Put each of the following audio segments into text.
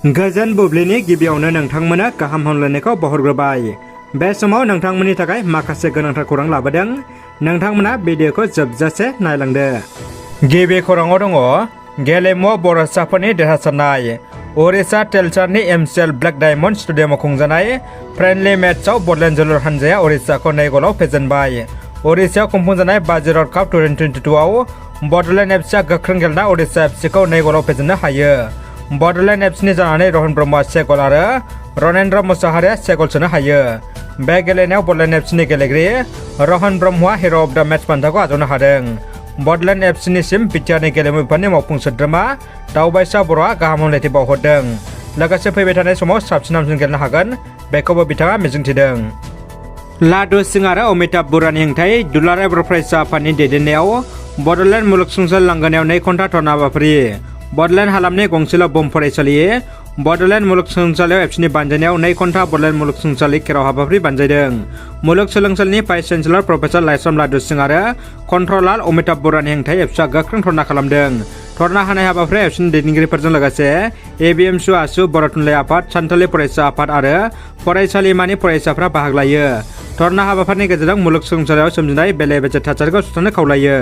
गोजोन बुब्लिनि गिबियावनो नोंथांमोना गाहाम हामलायनायखौ बावहरग्रोबाय। बे समाव नोंथांमोननि थाखाय माखासे गोनांथार खौरां लाबोदों। नोंथांमोना भिडिअखौ जोबजासे नायलांदो। गिबि खौराङाव दङ गेलेमु बर'साफोरनि देरहासारनाय। उरिष्या टेलचारनि एमसिएल ब्लेक डायमन्ड स्टेडियामाव खुंजानाय फ्रेन्डलि मेचआव बडलेण्ड जोलुर हानजाया उरिष्याखौ 2 गलाव फेजेनबाय। उरिष्यायाव खुंफुंजानाय बाजीराव काप 2022 आव बडलेण्ड एफसिआ गोख्रों गेलेना उरिष्या एफसिखौ 2 गलाव फेजेननो हायो। बडलेण्ड एफसिनि जानानै रहन ब्रह्मआ 1 गल आरो रनेन्द्र मुसाहारिया 1 गल सोनो हायो। बे गेलेनायाव बडलेण्ड एफसिनि गेलेगिरि रहन ब्रह्मआ हिर' अफ द मेच बान्थाखौ आजावनो हादों। बडलेण्ड एफसिनिसिम बिटिआरनि गेलेमु बिफाननि मावफुं सोद्रोमा दावबायसा बर'आ गाहाम हामलायथि बावहरदों। लोगोसे फैबाय थानाय समाव साबसिन हामसिन गेलेनो हागोन बेखौबो बिथाङा मिजिंथिदों। लाडु सिं आरो अमिताभ बरुवानि हेंथायै दुलाराय बर' फरायसा आफादनि दैदेननायाव बडलेण्ड मुलुगसोलोंसालि लांगोनायाव 2 घन्टा धरना हाबाफारि। बडलेण्ड हालामनि गंसेल' बुहुम फरायसालि बडलेण्ड मुलुगसोलोंसालियाव एफसिनि बानजायनायाव 2 घन्टा बडलेण्ड मुलुगसोलोंसालि खेराव हाबाफारि बानजायदों। मुलुगसोलोंसालिनि vice chancellor professor Laishram laddu सिं आरो कन्ट्रलार अमिताभ बरुवानि हेंथायै एफसिआ गोख्रों धरना खालामदों। धरना होनाय हाबाफारियाव एफसिनि दैदेनगिरिफोरजों लोगोसे एबिएमसु आसु बर' थुनलाइ आफाद सानथालि फरायसा आफाद आरो फरायसालिमानि फरायसाफ्रा बाहागो लायो। धरना हाबाफारिनि गेजेरजों मुलुगसोलोंसालियाव सोमजिनाय बेले-बेजे थासारिखौ सुस्रांनो खावलायो।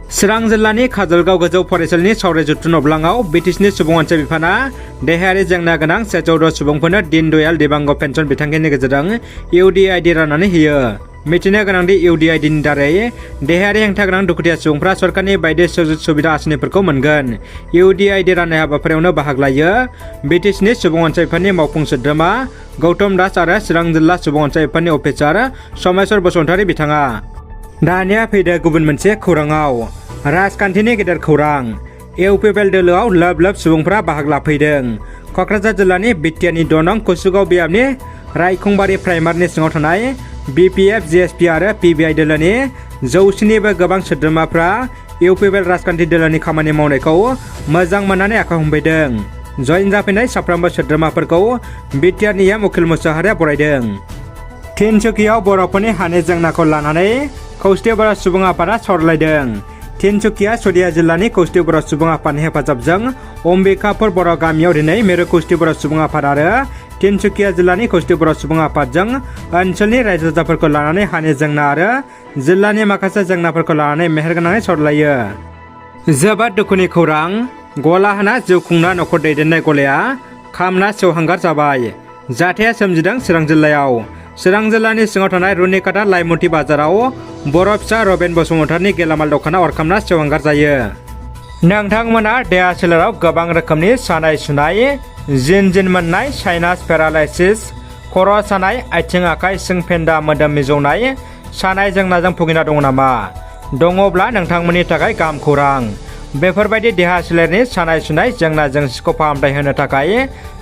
चिरां जिल्लानि काजलगाव गोजौ फरायसालिनि सावराय जथुम अब्लाङाव बिटिसिनि सुबुं अनसाय बिफाना देहायारि जेंना गोनां 114 सुबुंफोरनो दीन दयाल दिबांग पेन्सन बिथांखिनि गेजेरजों इउडिआइडि राननानै होयो। मिथिनो गोनांदि इउडिआइडिनि दारै देहायारि हेंथा गोनां दुखुथिया सुबुंफ्रा सरकारनि बायदि सुजुग सुबिदा आसनिफोरखौ मोनगोन। इउडिआइडि राननाय हाबाफारियावनो बाहागो लायो बिटिसिनि सुबुं अनसाय बिफाननि मावफुं सोद्रोमा गौतम दास आरो चिरां जिल्ला सुबुं अनसाय बिफाननि अफिसार समेश्वर बसुमतारी बिथाङा। दानिया फैदो गुबुन मोनसे खौराङाव। राजखान्थिनि गेदेर खौरां। इउपिपिएल दोलोआव लोब लोब सुबुंफोरा बाहागो लाफैदों। क'क्राझार जिल्लानि बिटिआरनि 2 नं कुसुगाव बियाबनि रायखंबारि प्राइमारिनि सिङाव थानाय बिपिएफ जिएसपि आरो पिबिआइ दोलोनि 100निबो गोबां सोद्रोमाफ्रा इउपिपिएल राजखान्थि दोलोनि खामानि मावनायखौ मोजां मोननानै आखाइ हमफैदों। जयेन जाफैनाय साफ्रोमबो सोद्रोमाफोरखौ बिटिआरनि एम उखिल मुसाहारिया बरायदों। तिनसुकियाव बर'फोरनि हानि जेंनाखौ लानानै खौसेथि बर' सुबुं आफादा सावरायलायदों। तिनसुकिया सदिया जिल्लानि खौसेथि बर' सुबुं आफादनि हेफाजाबजों अम्बिकापुर बर' गामियाव दिनै मिरु खौसेथि बर' सुबुं आफाद आरो तिनसुकिया जिल्लानि खौसेथि बर' सुबुं आफादजों ओनसोलनि रायजो राजाफोरखौ लानानै हानि जेंना आरो जिल्लानि माखासे जेंनाफोरखौ लानानै मेहेरगोनाङै सावरायलायो। जोबोद दुखुनि खौरां। गला होना जिउ खुंना न'खर दैदेननाय गलाया खामना सेवहांगार जाबाय। जाथाया सोमजिदों चिरां जिल्लायाव। चिरां जिल्लानि सिङाव थानाय रुनिकाटा लाइमुथि बाजाराव बर' फिसा रबेन बसुमतारीनि गेलामाल दखाना अरखामना सेवहांगार जायो। नोंथांमोना देहा सोलेराव गोबां रोखोमनि सानाय सुनाय, जिन मोननाय, साइनास पेरालाइसिस, खर' सानाय, आथिं आखाइ सिं फेन्दा मोदोम मिजौनाय सानाय जेंनाजों भुगिना दङ नामा? दङब्ला नोंथांमोननि थाखाय गाहाम खौरां। बेफोरबायदि देहा सोलेरनि सानाय सुनाय जेंना जेंसिखौ फाहामथाय होनो थाखाय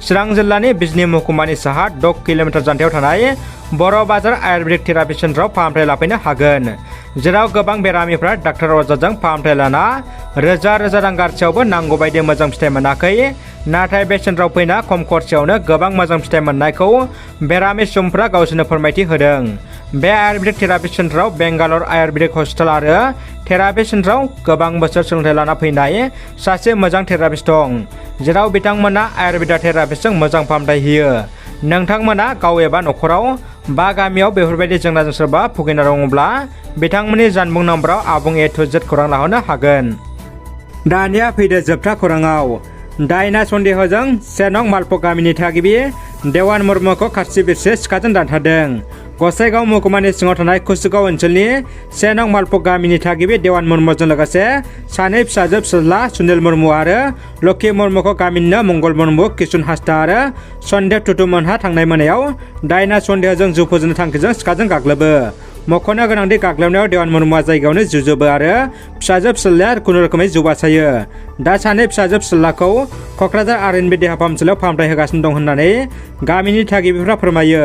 चिरां जिल्लानि बिजनी महकुमानि साहा 6 किल'मिटार जानथायाव थानाय बर' बाजार आयुर्वेदिक थेरापि सेन्टाराव फाहामथाय लाफैनो हागोन। जेराव गोबां बेरामिफ्रा डाक्टार अजाजों फाहामथाय लाना रोजा रोजा रां गारसेयावबो नांगौ बायदि मोजां फिथाइ मोनाखै। नाथाय बे सेन्टाराव फैना खम खरसायावनो गोबां मोजां फिथाइ मोननायखौ बेरामि सुबुंफ्रा गावसोरनो फोरमायथि होदों। बे आयुर्वेदिक थेरापि सेन्टाराव बेंगालर आयुर्वेदिक हस्पिटाल आरो थेरापि सेन्टाराव गोबां बोसोर सोलोंथाइ लाना फैनाय सासे मोजां थेरापिस्ट दं। जेराव बिथांमोना आयुर्वेदा थेरापिस्टजों मोजां फाहामथाय होयो। नोंथांमोना गाव एबा न'खराव बा गामियाव बेफोरबायदि जेंनाजों सोरबा भुगिना दङब्ला बिथांमोननि जानबुं नम्बराव आबुं A to Z खौरां लाहरनो हागोन। दानिया फैदो जोबथा खौराङाव। दायना सन्देहजों 1 नं मालपक गामिनि थागिबि देवान मुर्मुखौ खारसि बिरसि सिखाजों दानथारदों। गसाइगाव महकुमानि सिङाव थानाय कुसुगाव ओनसोलनि 1 नं मालपक गामिनि थागिबि देवान मुर्मुजों लोगोसे 2 फिसाजो फिसाज्ला सुनिल मुर्मु आरो लक्ष्मी मुर्मुखौ गामिनिनो मंगल मुर्मु, किसुन हास्दा आरो सन्देह टुटुमोनहा थांनाय मोनायाव दायना सन्देहजों जिउ फोजोबनो थांखिजों सिखाजों गाग्लोबो। मख'नो गोनांदि गाग्लोबनायाव देवान मुर्मुआ जायगायावनो जिउ जोबो आरो फिसाजो फिसाज्लाया खुनुरोखोमै जिउ बासायो। दा 2 फिसाजो फिसाज्लाखौ क'क्राझार आर.एन.बि देहा फाहामसालियाव फाहामथाय होगासिनो दं होननानै गामिनि थागिबिफ्रा फोरमायो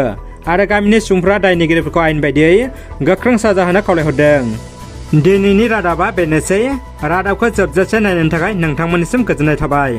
आरो गामिनि सुबुंफ्रा दायनिगिरिफोरखौ आयेन बायदियै गोख्रों साजा होनो खावलायहरदों। दिनैनि रादाबा बेनोसै। रादाबखौ जोबजासे नायनायनि थाखाय नोंथांमोननिसिम गोजोननाय थाबाय।